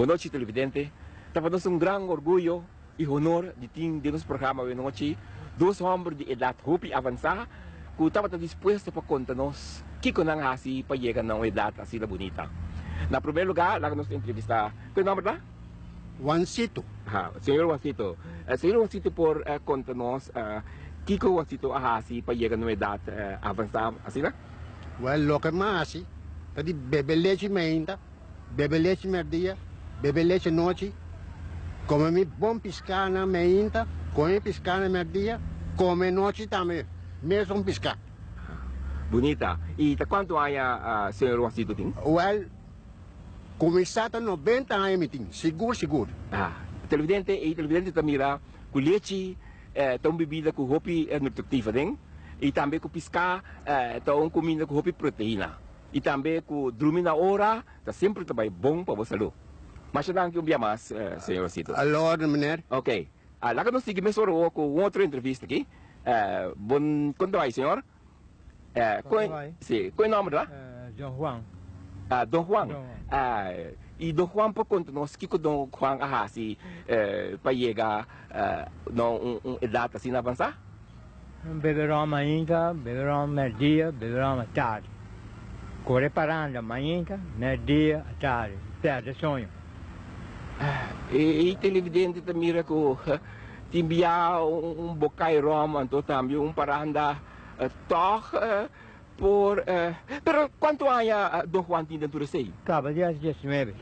Bon nochi televidente, ta pa nos un gran orguyo y honor di tin den nos programa awe nochi dos homber di edad hopi avansa cu tabata dispuesto pa conta nos kico nan haci pa yega na un edad asina bunita. Na primer lugar laga nos entrevista, cu e nomber ta? Juancito. Ha, señor Juancito. Señor Juancito por conta nos kico Juancito a haci pa yega na un edad avansa asina? Well, loke mi a haci ta di bebe lechi mainta, bebe lechi merdia, bebe lechi nochi, come mi bon pisca na mainta, come mi pisca na merdia, come nochi tambe mesun pisca. Bunita. Y ta cuanto aña señor Juancito tin? Well, Kuminsá ta 90 aña mi tin, sigur sigur. Ah, televidente, e televidente ta mira ku lechi ta un bibida ku hopi nutritivo aden i tambe ku piská ta un kuminda ku hopi proteina i tambe ku drumi na ora ta semper ta bai bon pa bo salú. Masha danki un bia mas, señor Rosito. A la orden, meneer. Ok. Laga nos sigui mesora awor ku un otro entrevista aki. Bon, kon ta bai, señor? Sí, kon e nomber ta? Don Juan. Don Juan. I Don Juan por konta nos kiko Don Juan a hasi pa yega na un edat asina avansá? Bebe ron mainta, bebe ron merdia, bebe ron atardi. Kore paranda mainta, merdia, atardi. Perde soño. E televidente ta mira ku tin bia un bokai rom anto tambe un paranda Tog por Pero cuanto aña Don Juan tin den tur esey? Caba di haci 19.